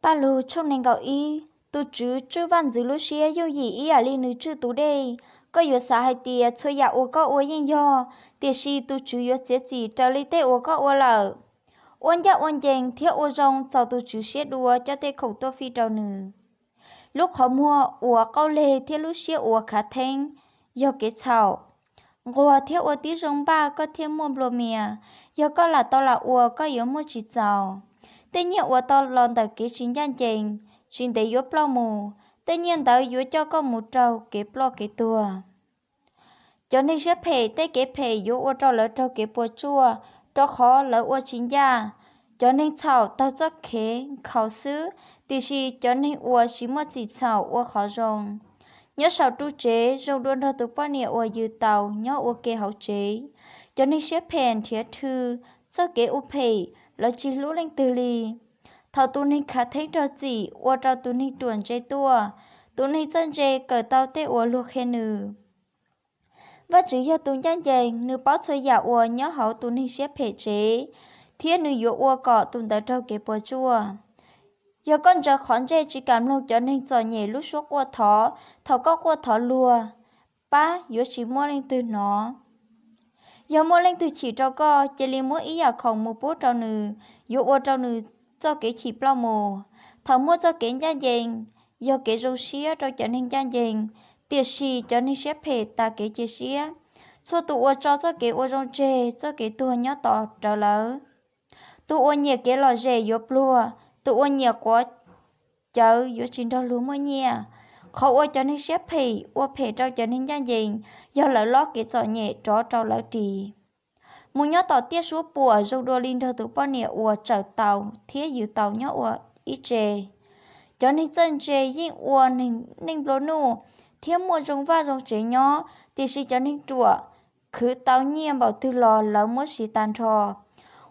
Paj Lug tshooj nees nkaum ib. Tus Tswv tswj vaj ntxwv lub siab yooj yim ib yam li nws tswj tus dej. Koj yuav xav hais tias txhua yam uas koj ua yeej yog, tiam sis tus Tswv yuav txiav txim raws li tej uas koj ua lawm. Ua ncaj ua ncees thiab ua zoo txaus tus Tswv siab dua coj tej khoom tuaj fij rau nws. Lub qhov muag uas qaug leg thiab lub siab uas khav theeb yog kev txhaum. Nquag thiab ua tib zoo npaj koj thiaj muaj nplua mias, yog koj lam tau lam ua koj yuav muaj tsis txaus. Tej nyiaj uas tau los ntawm kev tsis ncaj ncees, tsis ntev yuav ploj mus, tej nyiaj ntawd yuav coj koj mus rau kev ploj kev tuag. Cov neeg siab phem tej kev phem yuav ua rau lawv raug kev puas tsuaj, rau qhov lawv ua tsis ncaj. Cov neeg txhaum taug txoj kev nkhaus xwb, tiam sis cov neeg uas tsis muaj txim txhaum ua qhov zoo. Nyob saum ru tsev zoo dua nrog tus poj niam uas yws taus nyob ua ke hauv tsev. Cov neeg siab phem nrhiav rhw txoj kev ua phem, lawv tsis hlub leej twg li. Thaum tus neeg khav theeb raug txim ua rau tus neeg ruam ntse tuaj, tus neeg txawj ntse kawm tau tej uas luag qhia nws. Vajtswv yog tus ncaj ncees, nws paub txhua yam uas nyob hauv tus neeg siab phem tsev, thiab nws yuav ua kom tus ntawd raug kev puas tsuaj. Yog koj ntsaws qhov ntsej tsis kam mloog cov neeg txom nyem lub suab quaj thov, thaum koj quaj thov luag pab yuav tsis muaj leej twg hnov. Yog muaj leej twg chim rau koj, cia li muab ib yam khoom mus pub rau nws, yuav ua rau nws txoj kev chim ploj mus. Thaum muaj txoj kev ncaj ncees, yog kev zoo siab rau cov neeg ncaj ncees, tiam sis cov neeg siab phem tas kev cia siab. Txhua tus uas tso txoj kev ua zoo tseg, txoj kev tuag nyob tos rawv lawv. Tus uas nyiam kev lom zem yuav pluag, tus uas nyiam quav cawv yuav tsis nrog luag muaj nyiaj. Qhov uas cov neeg siab phem ua phem rau cov neeg ncaj ncees, yog lawv lob kev txom nyem rov rau lawv ris. Mus nyob tom tiaj suab puam zoo dua li nrog tus poj niam uas tsawm taus thiab yws taus nyob ua ib tse. Cov neeg txawj ntse yeej ua neeg nplua nuj thiab muaj zoo vaj zoo tsev nyob, tiam sis cov neeg ruam khwv tau nyiaj npaum twg los lawv muab siv tag nrho.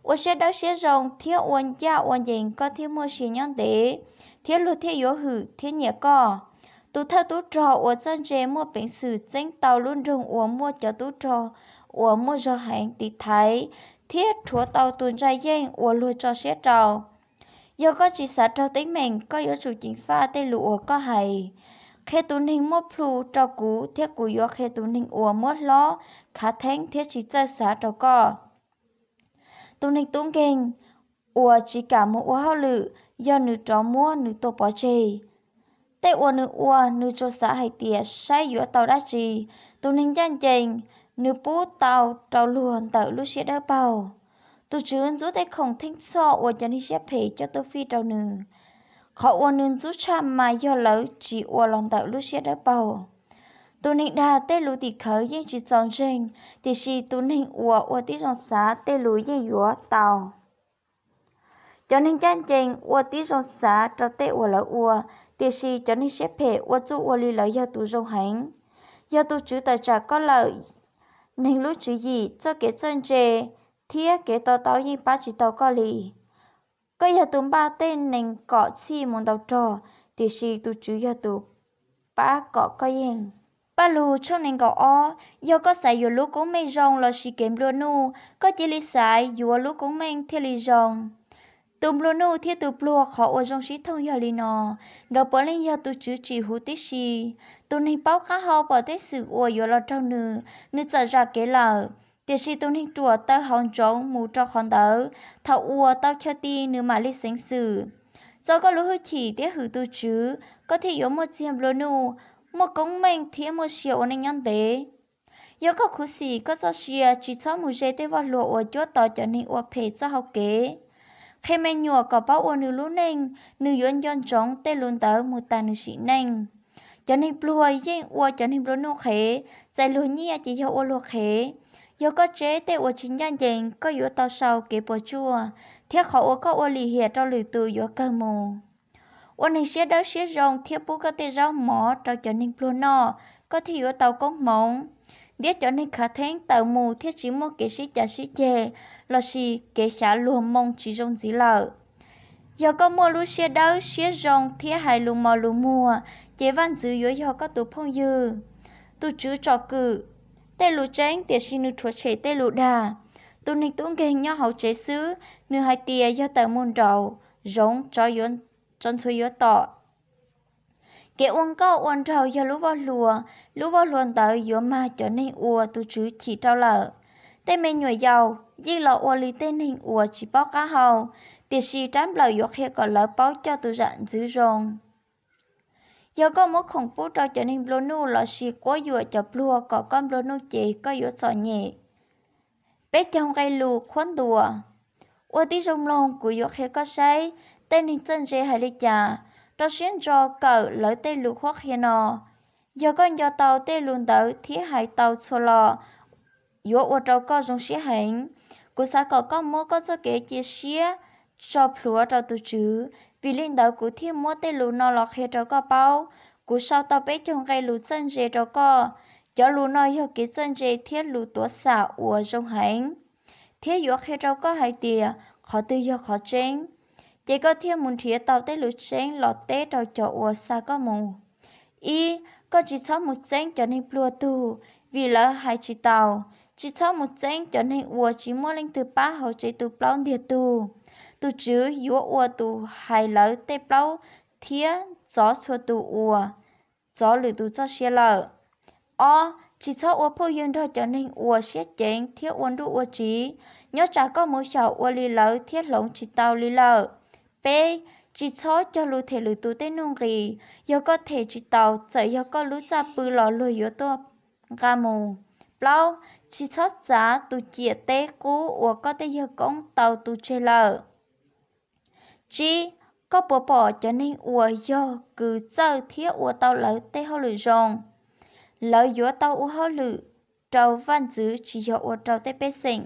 Ua siab dawb siab zoo thiab ua ncaj ua ncees koj thiaj muaj sia nyob ntev, thiab luag thiaj yuav hwm thiab nyiam koj. Tus thawj tub rog uas txawj ntse muaj peev xwm txeeb tau lub nroog uas muaj cov tub rog uas muaj zog heev tiv thaiv, thiab rhuav tau tus ntsa yeej uas luag tso siab rau. Yog koj tsis xav raug teeb meem, koj yuav tsum ceev faj tej lus uas koj hais. Qhia tus neeg muab plhu rau kuv, thiab kuv yuav qhia tus neeg uas muab hlob khav theeb thiab tsis txawj xav rau koj. Tus neeg tub nkeeg uas tsis kam mus ua hauj lwm, yog nws rov muab nws tua pov tseg. Tej uas nws ua, nws tsuas xav hais tias saib yuav tau dab tsi. Tus neeg ncaj ncees, nws pub tau rau luag ntawm lub siab dawb paug. Tus Tswv ntxub tej khoom theej txhoj uas cov neeg siab phem coj tuaj fij rau nws. Qhov uas nws ntxub tshaj mas yog lawv tsis ua los ntawm lub siab dawb paug. Tus neeg dag tej lus tim khawv yeej tsis txaus ntseeg, tiam sis tus neeg uas ua tib zoo xav tej lus yeej yuav tau. Cov neeg ncaj ncees ua tib zoo xav rau tej uas lawv ua, tiam sis cov neeg siab phem ua txuj ua li lawv yog tus zoo heev. Yog tus Tswv tawm tsam koj lawm, neeg lub tswv yim, txoj kev txawj ntse, thiab kev to taub yeej pab tsis tau koj li. Koj yog tus npaj tej nees kom txhij mus ntaus rog, tiam sis tus Tswv yog tus pab kom koj yeej. Paj Lug tshooj nees nkaum ob. Yog koj xav yuav lub koob meej zoo lossis kev nplua nuj, koj cia li xaiv yuav lub koob meej thiaj li zoo. Tus nplua nuj thiab tus pluag qhov uas zoo sib thooj yog li no: nkawd puav leej yog tus Tswv tsim huv tib si. Tus neeg paub qab hau pom tej xwm uas yuav los raug nws, nws txawm zam kev lawm. Tiam sis tus neeg ruam taw hauv ntsoov mus rau qhov ntawd, thaum uas tau chaw ti nws mam li xeev xwm. Txo koj lub hwj chim thiab hwm tus Tswv, koj thiaj yuav muaj txiag nplua nuj, muaj koob meej thiab muaj sia ua neej nyob ntev. Yog koj khuv xim koj txoj sia, tsis txhob mus ze tej voj hlua uas cuab tos cov neeg ua phem txoj hau kev. Qhia me nyuam kom paub ua nws lub neej, nws yuav nco ntsoov tej lus ntawd mus tas nws sim neej. Cov neeg pluag yeej ua cov neeg nplua nuj qhev, txais luag nyiaj ces yog ua luag qhev. Yog koj tseb tej uas tsis ncaj ncees, koj yuav tau sau kev puas tsuaj, thiab qhov uas koj ua lim hiam rau lwm tus yuav kawg mus. Ua neeg siab dawb siab zoo thiab pub koj tej zaub mov rau cov neeg pluag noj, koj thiaj yuav tau koob hmoov. Ntiab cov neeg khav theeb tawm mus thiaj tsis muaj kev sib cav sib ceg lossis kev xyav luag moo tsis zoo ntxiv lawm. Yog koj muaj lub siab dawb siab zoo thiab hais lus mos lus muag, ces vaj ntxwv yuav yog koj tus phooj ywg. Tus Tswv tsom kwm tej lus tseeb, tiam sis nws rhuav tshem tej lus dag. Tus neeg tub nkeeg nyob hauv tsev xwb, nws hais tias yog tawm mus nraum zoov tsov yuav tso ntxhuav yuav tom. Kev ua nkauj ua nraug yog lub voj hlua, lub voj hlua ntawd yuav mag cov neeg uas tus Tswv chim rau lawm. Tej me nyuam yaus yeej los ua li tej neeg uas tsis paub qab hau, tiam sis rab nplawm yuav qhia kom lawv paub coj tus zam ntxwv zoo. Yog koj muab khoom pub rau cov neeg nplua nuj lossis quab yuam cov pluag kom koj nplua nuj ces koj yuav txom nyem. Peb caug nqe lus qhuab ntuas. Ua tib zoo mloog, kuv yuav qhia koj saib tej neeg txawj ntse hais li cas, rau siab ntso kawm lawv tej lus qhuab qhia no. Yog koj nco tau tej lus ntawd thiab hais tau txhua lo, yuav ua rau koj zoo siab heev. Kuv xav kom koj muab koj txoj kev cia siab tso plhuav rau tus Tswv, vim li ntawd kuv thiaj muab tej lus no los qhia rau koj paub. Kuv sau tau peb caug nqe lus txawj ntse rau koj. Cov lus no yog kev txawj ntse thiab lus tuav xam uas zoo heev, thiab yuav qhia rau koj hais tias qhov twg yog qhov tseeb, ces koj thiaj mus nrhiav tau tej lus tseeb los teb rau cov uas xa koj mus. Ib, koj tsis txhob mus txeeb cov neeg pluag tug, vim lawv hais tsis taus. Tsis txhob mus txeeb cov neeg uas tsis muaj leej twg pab hauv tsev tu plaub ntiag tug. Tus Tswv yuav ua tus hais lawv tej plaub thiab txov txhua tus uas txov lwm tus txoj sia lawm. Ob, tsis txhob ua phooj ywg nrog cov neeg uas siab ceev thiab ua nruj ua tsiv, nyob tsam koj mus xyaum ua li lawv thiab hloov tsis tau li lawm. Peb, tsis txhob cog lus them lwm tus tej nuj nqis, yog koj them tsis taus, txawm yog koj lub txaj pw los luag yuav tuaj nqa mus. Plaub, tsis txhob txav tus ciam teb qub uas koj tej yawg koob tau tu tseg lawm. Tsib, koj puas pom cov neeg uas yog kws txawj thiab ua tau lawv tej hauj lwm zoo? Lawv yuav tau ua hauj lwm rau vaj ntxwv, tsis yog ua rau tej pej xeem.